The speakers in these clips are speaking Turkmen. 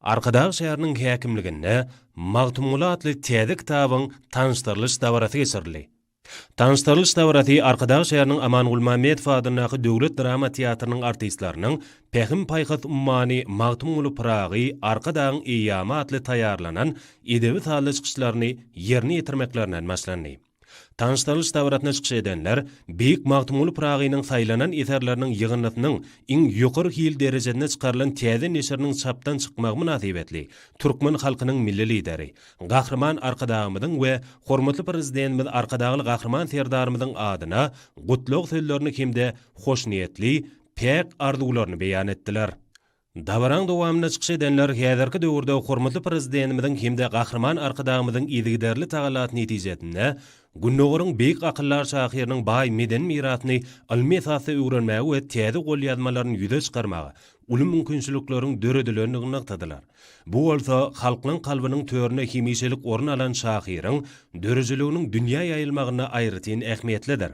Arkadag şäheriniň häkimliginde Magtymguly atly täze kitabyň tanyşdyrylyş dabarasy geçirildi. Tanyşdyrylyş dabarasy Arkadag şäheriniň Aman Gulmämmedow adyndaky döwlet drama teatrynyň artistleriniň Pähim-paýhas ummany Magtymguly Pyragy, Arkadagyň eýýamy atly taýýarlanan edebi-sazly çykyşlaryny ýerine ýetirmeklerinden başlandy. Tanyşdyrylyş dabarasynda çykyş edenler beýik Magtymguly Pyragynyň saýlanan eserleriniň ýygyndysynyň iň ýokary hil derejesinde çykarylan täze neşiriniň çapdan çykmagy mynasybetli türkmen halkynyň Milli Lideri, Gahryman Arkadagymyzyň we hormatly Prezidentimiz Arkadagly Gahryman Serdarymyzyň adyna gutlag sözlerini hem-de hoşniýetli, päk arzuwlaryny beýan etdiler. Dabaraň dowamynda çykyş edenler häzirki döwürde hormatly Prezidentimiziň hem-de Gahryman Arkadagymyzyň yzygiderli tagallasy netijesinde Gündogaryň beýik akyldar şahyrynyň baý medeni mirasyny ylmy esasda öwrenmäge we täze golýazmalaryny ýüze çykarmaga uly mümkinçilikleriň döredilendigini nygtadylar. Bu bolsa halklaň kalbynyň töründe hemişelik orun alan şahyryň döredijiliginiň dünýä ýaýylmagynda aýratyn ähmiýetlidir.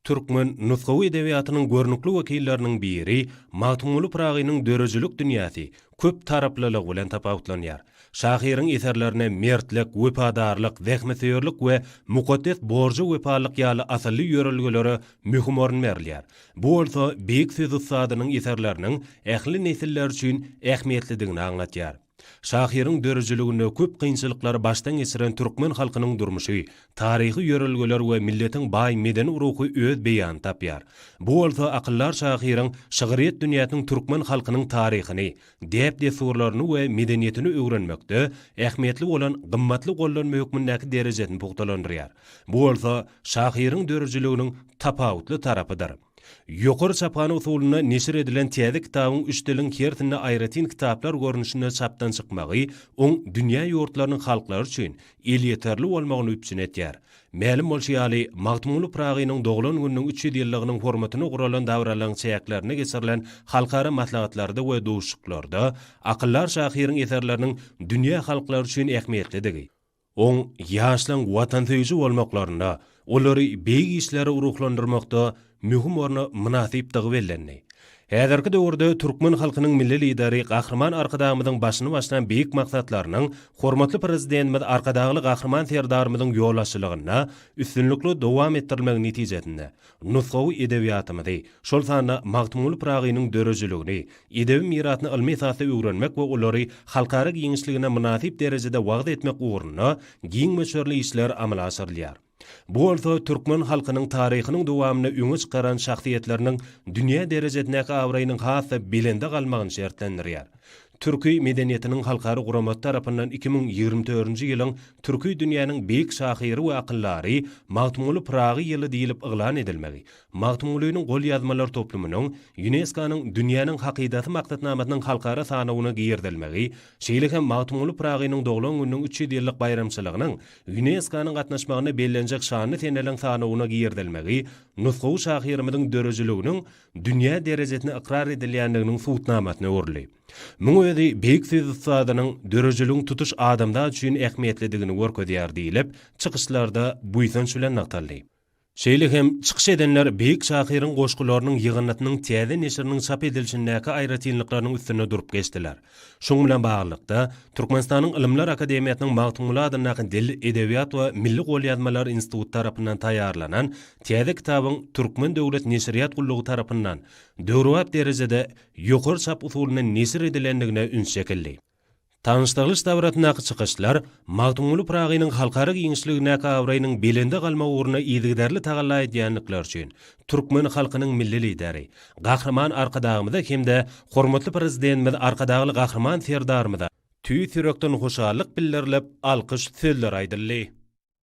Türkmen nusgawy edebiýatynyň görnükli wekilleriniň biri Magtymguly Pyragynyň döredijilik dünýäsi köp taraplylygy bilen tapawutlanýar. Şahyryň eserlerinde mertlik, wepadarlyk, zähmetsöýerlik we mukaddes borja wepalylyk ýaly asylly ýörelgelere möhüm orun berilýär. Bu bolsa beýik söz ussadynyň eserleriniň ähli nesiller üçin ähmiýetlidigini aňladýar. Şahyryň döredijiliginde köp kynçylyklary başdan geçiren türkmen halkynyň durmuşy, taryhy ýörelgeler we milletiň baý medeni ruhy öz beýanyny tapýar. Bu bolsa akyldar şahyryň şygryýet dünýäsiniň türkmen halkynyň taryhyny, däp-dessurlaryny we medeniýetini öwrenmekde ähmiýetli bolan gymmatly gollanma hökmündäki derejesini pugtalandyrýar. Bu bolsa şahyryň döredijiliginiň tapawutly tarapydyr. Ýokary çaphana usulynda neşir edilen täze kitabyň üç diliň hersinde aýratyn kitaplar görnüşinde çapdan çykmagy oň dünýä ýurtlarynyň halklary üçin elýeterli bolmagyny üpjün etýär. Mälim bolşy ýaly, Magtymguly Pyragynyň doglan gününiň 300 ýyllygynyň hormatyna guralan dabaralaryň çäklerinde geçirilen halkara maslahatlarda we duşuşyklarda akyldar şahyryň eserleriniň dünýä halklary üçin ähmiýetlidigi, Oň ýaşlaň watansöýüji bolmaklarynda, olary beýik işlere ruhlandyrmakda möhüm orna mynasypdygy bellendi. Häzirki döwürde türkmen halkynyň Milli Lideri Gahryman Arkadagymyzyň başyny başlan beýik maksatlarynyň hormatly Prezidentimiz Arkadagly Gahryman Serdarymyzyň ýolbaşçylygynda üstünlikli dowam etdirilmegi netijesinde nusgawy edebiýatymyzy, şol sanda Magtymguly Pyragynyň döredijiligini, edebi mirasyny ylmy esasda öwrenmek we olary halkara giňişliginde mynasyp derejede wagyz etmek ugrunda giň möçberli işler amala aşyrylýar. Bu bolsa türkmen halkynyň taryhynyň dowamynda öňe çykaran şahsyýetleriniň dünýä derejesindäki abraýynyň has-da belende galmagyny şertlendirýär. Türki medeniýetiniň halkara guramasy tarapyndan 2024-nji ýylyň Türki dünýäniň beýik şahyry we akyldary Magtymguly Pyragy ýyly diýlip yglan edilmegi, Magtymgulynyň golýazmalar toplumynyň ÝUNESKO-nyň Dünýäniň hakydasy maksatnamasynyň halkara sanawyna girizilmegi, şeýle hem Magtymguly Pyragynyň doglan gününiň 300 ýyllyk baýramçylygynyň ÝUNESKO-nyň gatnaşmagynda bellenjek şanly seneleriň sanawyna girizilmegi nusgawy şahyrymyzyň döredijiliginiň dünýä derejesinde ykrar edilýändiginiň subutnamasyna öwrüldi. Muň özi beýik söz ussadynyň döredijiliginiň tutuş adamzat üçin ähmiýetlidigini görkezýär diýlip, çykyşlarda buýsanç bilen nygtaldy. Şeýle hem çykyş edenler beýik şahyryň goşgularynyň ýygyndysynyň täze neşiriniň çap edilişindäki aýratynlyklarynyň üstünde durup geçdiler. Şunuň bilen baglylykda, Türkmenistanyň Ylymlar akademiýasynyň Magtymguly adyndaky Dil, edebiýat we milli golýazmalar instituty tarapyndan taýýarlanan täze kitabyň Türkmen döwlet neşirýat gullugy tarapyndan döwrebap derejede ýokary çap usulynda neşir edilendigine üns çekildi. Tanyşdyrylyş dabarasyndaky çykyşlar Magtymguly Pyragynyň halkara giňişligindäki abraýynyň belende galmagy ugrunda yzygiderli tagalla edýändikleri üçin türkmen halkynyň Milli Lideri, Gahryman Arkadagymyza hem-de hormatly Prezidentimiz Arkadagly Gahryman Serdarymyza tüýs ýürekden hoşallyk bildirilip, alkyş sözleri aýdyldy.